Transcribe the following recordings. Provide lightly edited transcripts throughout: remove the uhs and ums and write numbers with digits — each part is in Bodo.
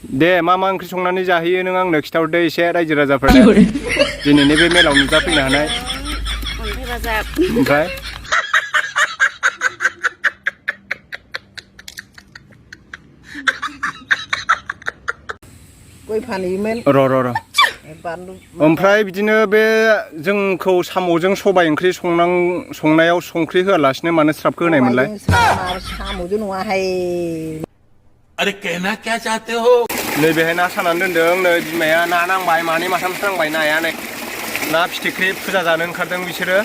दे मा ओंख्रि संनानै जाहैयो नों आंनो खिथाहरदो एसे रायजो राजाफोरनो दिनैनि बे मेलाव नुजाफैनो हानाय ओमफ्राय गय फानहैयोमोन र' ओमफ्राय बिदिनो बे जोंखौ साम'जों सबाय ओंख्रि संनायाव संख्रि होआलासिनो मानो स्राबखौ होनायमोनलाय साम'जों नङाहाय अरे कहना क्या चाहते हो नैबेहाय ना सानानै दोनदों नै बिमाया ना नांबाय मानै माथामसो नांबाय नाया नै ना फिथिख्रि फुजा जानो ओंखारदों बिसोरो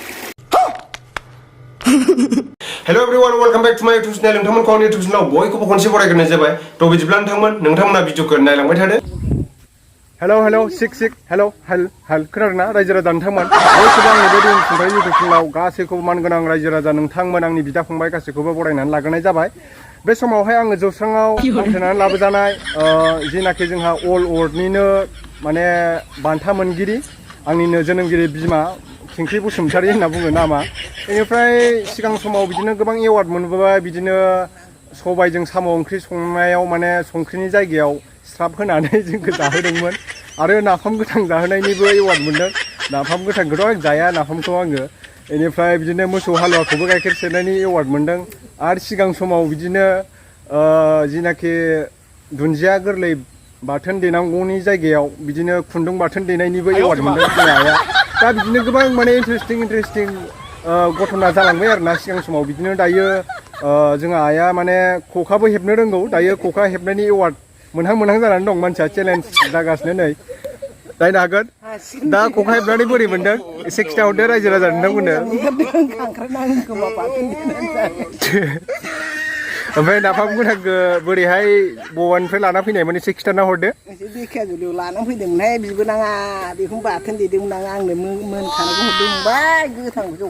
हेल' एभरिवान वेलकाम बेक टु माय इउटिउब चेनेल नोंथांमोनखौ आंनि इउटिउब चेनेलाव बयखौबो खनसे बरायग्रोनाय जाबाय थ' बिदिब्ला नोंथांमोना भिडिअखौ नायलांबाय थादो हेल' सिक हेल' खोनादों ना रायजो राजा नोंथांमोन बयखौबो आंनि बे खुंथाय इउटिउब चेनेलाव गासैखौबो मानगोनां रायजो राजा नोंथांमोन आंनि बिदा फंबाय गासैखौबो बरायनानै लाग्रोनाय जाबाय बे समावहाय आङो जौस्राङाव हांख्रायनानै लाबोजानाय जिनाखि जोंहा अल वर्ल्डनिनो माने बान्था मोनगिरि आंनिनो जोनोमगिरि बिमा थिंख्लि बसुमतारी होनना बुङो नामा बेनिफ्राय सिगां समाव बिदिनो गोबां एवार्ड मोनबोबाय बिदिनो सबायजों साम' ओंख्रि संनायाव माने संख्रिनि जायगायाव स्राब होनानै जोंखौ जाहोदोंमोन आरो नाफाम गोथां जाहोनायनिबो एवार्ड मोनदों नाफाम गोथांखौथ' आं जाया नाफामखौ आङो बेनिफ्राय बिदिनो मोसौ हालुवाखौबो गाइखेर सेरनायनि एवार्ड मोनदों आरो सिगां समाव बिदिनो जिनाखि दुन्दिया गोरलै बाथोन देनांगौनि जायगायाव बिदिनो खुन्दुं बाथोन देनायनिबो एवार्ड मोनदों जोंहा आइया दा बिदिनो गोबां माने इन्टारेस्टिं घटना जालांबाय आरोना सिगां समाव बिदिनो दायो जोंहा आइया माने खखाबो हेबनो रोंगौ दायो खखा हेबनायनि एवार्ड मोनहां जानानै दं मानसिया चेलेन्ज जागासिनो नै नायनो हागोन दा खखा हेबनानै बोरै मोनदों एसे खिथाहरदो रायजो राजा नोंथांमोननो ओमफ्राय नाफाम गोथांखौ बोरैहाय बबेनिफ्राय लाना फैनायमोन एसे खिथाना हरदो धेकियाजुलियाव लाना फैदोंमोनहाय बिबोनाङा बेखौनो बाथोन देदोंमोन आं आंनो मोनखानायखौ हरदोंबाय गोथांखौ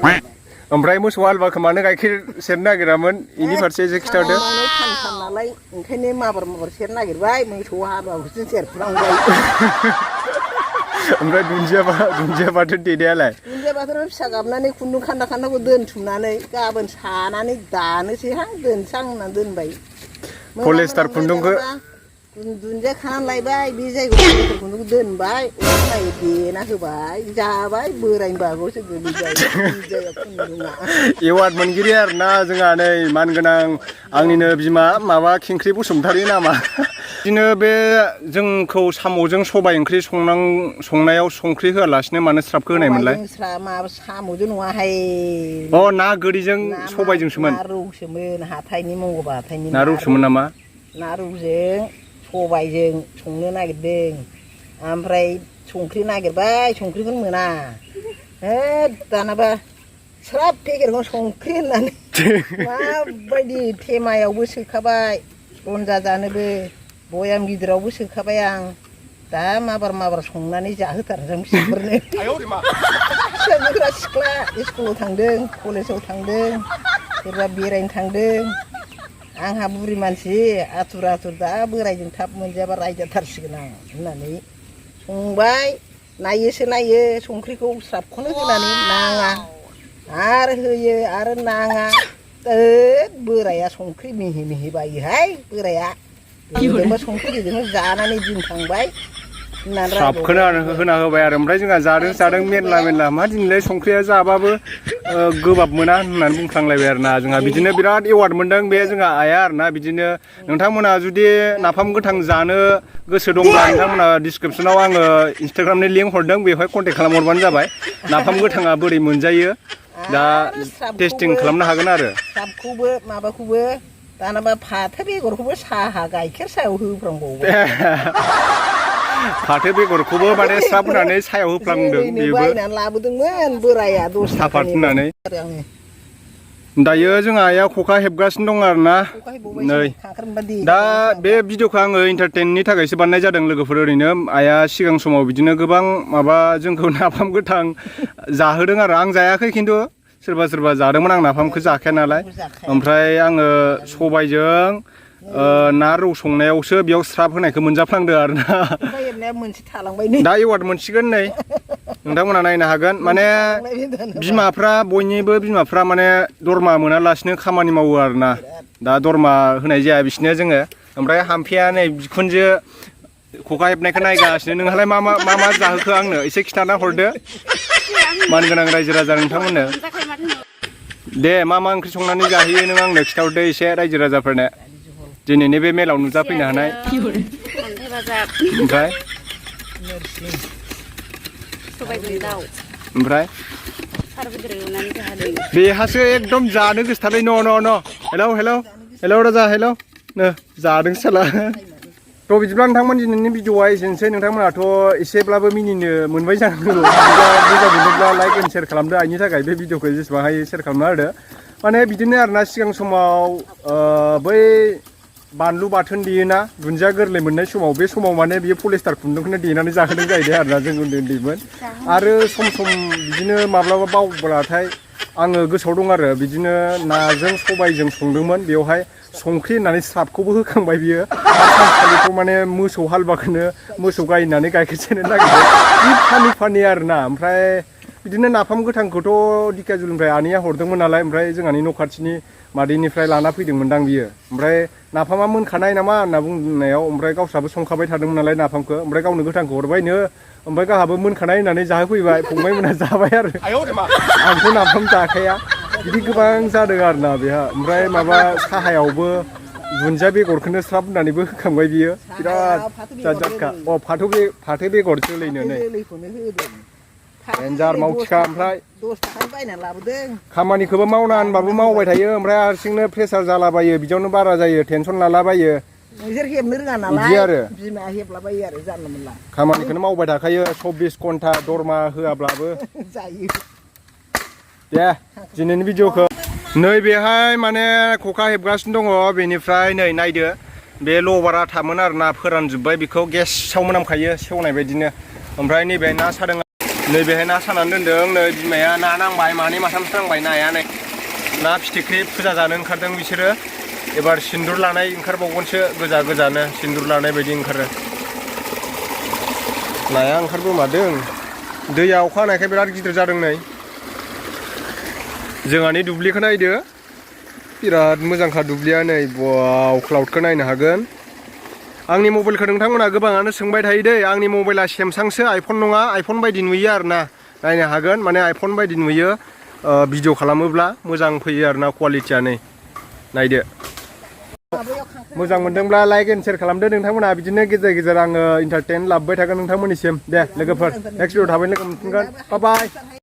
ओमफ्राय मोसौ हालुवाखौ मानो गाइखेर सेरनो नागिरामोन बेनि फारसे एसे खिथाहरदो फान नालाय ओंखायनो माबार सेरनो नागिरबाय मोसौ हालुवाखौसो सेरफुलांबाय ओमफ्राय दुन्दिया बाथोन देनायालाय दुन्दिया बाथोन फिसा गाबनानै खुन्दुं खान्दाखौ दोनथुमनानै गाबोन सानानै दानोसैहां दोनसां होननानै दोनबाय पलिस्टार खुन्दुंखौ दुन्दिया खानानै लायबाय बे जायगायाव खुन्दुंखौ दोनबाय अखानायै देना होबाय जाबाय बोरायनि बागोआवसो गोलैबाय एवार्ड मोनगिरि आरोना जोंहा नै मानगोनां आंनिनो बिमा माबा थिंख्लि बसुमतारी नामा बिदिनो बे जोंखौ साम'जों सबाय ओंख्रि संनायाव संख्रि होआलासिनो मानो स्राबखौ होनायमोनलाय साम'जों नङाहाय ना गोरिजों सबायजोंसोमोन ना रौसोमोन हाथायनि मंगलबार हाथायनि ना रौसोमोन नामा ना रौजों सबायजों संनो नागिरदों ओमफ्राय संख्रि नागिरबाय संख्रिखौनो मोना दानाबा स्राब पेकेटखौ संख्रि होननानै माबायदि थेमायावबो सोखाबाय रन्जा जानोबो बयाम गिदिरावबो सोखाबाय आं दा माबार संनानै जाहोथारदों फिसाफोरा सिख्ला स्कुलाव थांदों कलेजाव थांदों सोरबा बेरायनो थांदों आंहा बुरि मानसि आथुर दा बोरायजों थाब मोनजाबा रायजाथारसिगोन आं होननानै संबाय नायो संख्रिखौ स्राबखौनो होनानै नाङा आरो होयो आरो नाङा बोराया संख्रि मिहि बायोहाय बोराया संख्रि गिदिरखौ जानानै दिन थांबाय स्राबखौनो होना होबाय आरो ओमफ्राय जोंहा जादों मेरला मा दिनैलाय संख्रिया जाबाबो गोबाब मोना होननानै बुंफ्लांलायबाय आरोना जोंहा बिदिनो बिराद एवार्ड मोनदों बे जोंहा आइया आरोना बिदिनो नोंथांमोना जुदि नाफाम गोथां जानो गोसो दंब्ला नोंथांमोना डिसक्रिपसनाव आङो इन्सटाग्रामनि लिंक हरदों बेवहाय कन्टेक्ट खालामहरबानो जाबाय नाफाम गोथाङा बोरै मोनजायो दा टेस्टिं खालामनो हागोन आरो स्राबखौबो माबाखौबो दानाबा फाथो बेगरखौबो साहा गाइखेर सायाव होफ्रांबावबाय फाथो बेगरखौबो माने स्राब होनानै सायाव होफ्लांदों बेबो बायनानै लाबोदोंमोन बोराया 10 साफात होनानै दायो जोंहा आइया खखा हेबगासिनो दं आरोना नै दा बे भिडिअखौ आङो इन्टारटेननि थाखायसो बानायनाय जादों लोगोफोर ओरैनो आइया सिगां समाव बिदिनो गोबां जोंखौ नाफाम गोथां जाहोदों आरो आं जायाखै खिन्थु सोरबा जादोंमोन आं नाफामखौ जाखाया नालाय ओमफ्राय आङो सबायजों ना रौ संनायावसो बेयाव स्राब होनायखौ मोनजाफ्लांदो आरोना दा एवार्ड मोनसिगोन नै नोंथांमोना नायनो हागोन माने बयनिबो बिमाफ्रा माने दरमा मोनालासिनो खामानि मावो आरोना दा दरमा होनाय जाया बिसोरनो जोङो ओमफ्राय हाम्फेया नै बिखुनजो खखा हेबनायखौ नायगासिनो नोंहालाय मा जाहोखो आंनो एसे खिथाना हरदो मानगोनां रायजो राजा नोंथांमोननो दे मा ओंख्रि संनानै जाहोयो नों आंनो खिथाहरदो एसे रायजो राजाफोरनो दिनैनि बे मेलाव नुजाफैनो हानाय ओमफ्राय ओमफ्राय बेहासो एकदम जानो गोसोथारलै न' हेलौ राजा हेलौ जादों साला थ' बिदिब्ला नोंथांमोन दिनैनि भिडिअआ एसेनोसै नोंथांमोनाथ' एसेब्लाबो मिनिनो मोनबाय जानांगौ मोजां मोनदोंब्ला लाइक एन्ड शेयार खालामदो आइनि थाखाय बे भिडिअखौ जेसेबां हायो शेयार खालामना होदो माने बिदिनो आरोना सिगां समाव बै बानलु बाथोन देयोना दुन्दिया गोरलै मोननाय समाव बे समाव माने बियो पलिस्टार खुन्दुंखौनो देनानै जाहोदों जाहैदों आरोना जों उन्दैमोन आरो सम बिदिनो माब्लाबा बावब्लाथाय आङो गोसोआव दं आरो बिदिनो नाजों सबायजों संदोंमोन बेवहाय संख्रि होननानै स्राबखौबो होखांबाय बियो सानखालिखौ माने मोसौ हालुवाखौनो मोसौ गाय होननानै गाइखेर सेरनो नागिरदों फानि आरोना ओमफ्राय बिदिनो नाफाम गोथांखौथ' दिखियाजुलिनिफ्राय आनैया हरदोंमोन नालाय ओमफ्राय जोंहानि न' खाथिनि मादैनिफ्राय लाना फैदोंमोनदां बियो ओमफ्राय नाफामा मोनखानाय नामा होनना बुंनायाव ओमफ्राय गावस्राबो संखाबाय थादोंमोन नालाय नाफामखौ ओमफ्राय गावनो गोथांखौ हरबायनो ओमफ्राय गाहाबो मोनखानाय होननानै जाहोफैबाय फंबायमोनहा जाबाय आरो आंथ' नाफाम जाखाया बिदि गोबां जादों आरोना बेहा ओमफ्राय माबा साहायावबो दुन्दिया बेगरखौनो स्राब होननानैबो होखांबाय बियो बिराद जादखा फाथो बेगर जोलैनो नै डेन्जार मावथिखा ओमफ्राय 10 थाखानि बायना लाबोदों खामानिखौबो मावना होनबाबो मावबाय थायो ओमफ्राय हारसिंनो प्रेसार जालाबायो बिदियावनो बारा जायो टेनसन लालाबायो नोंसोर हेबनो रोङा नालाय बिमाया हेबलाबायो आरो जानला मोनला खामानिखौनो मावबाय थाखायो 24 घन्टा दरमा होआब्लाबो जायो दे दिनैनि भिडिअखौ नै बेहाय माने खखा हेबगासिनो दङ बेनिफ्राय नै नायदो बे लबारा थामोन आरोना फोरानजोब्बाय बेखौ गेसाव मोनामखायो सेवनाय बायदिनो ओमफ्राय नैबे ना सादों नैबेहाय ना सानानै दोनदों नै बिमाया ना नांबाय मानै माथामसो नांबाय नाया नै ना फिथिख्रि फुजा जानो ओंखारदों बिसोरो एबार सिन्दुर लानाय ओंखारबावगोनसो गोजानो सिन्दुर लानाय बायदि ओंखारो नाया ओंखारबोमारदों दैया अखा हानायखाय बिराद गिदिर जादों नै जोंहानि दुब्लिखौ नायदो बिराद मोजांखा दुब्लिया नै वाव क्लाउडखौ नायनो हागोन आंनि मबाइलखौ नोंथांमोना गोबाङानो सोंबाय थायो दै आंनि मबाइला सेमसांसो आइफन नङा आइफन बायदि नुयो आरोना नायनो हागोन माने आइफन बायदि नुयो भिडिअ खालामोब्ला मोजां फैयो आरोना क्वालिटिया नै नायदो मोजां मोनदोंब्ला लाइक एन्ड शेयार खालामदो नोंथांमोना बिदिनो गेजेर गेजेर आङो इन्टारटेन लाबोबाय थागोन नोंथांमोननिसिम दे लोगोफोर नेक्स्ट भिडिअ थाबैनो लोगो मोनफिनगोन बाय बाय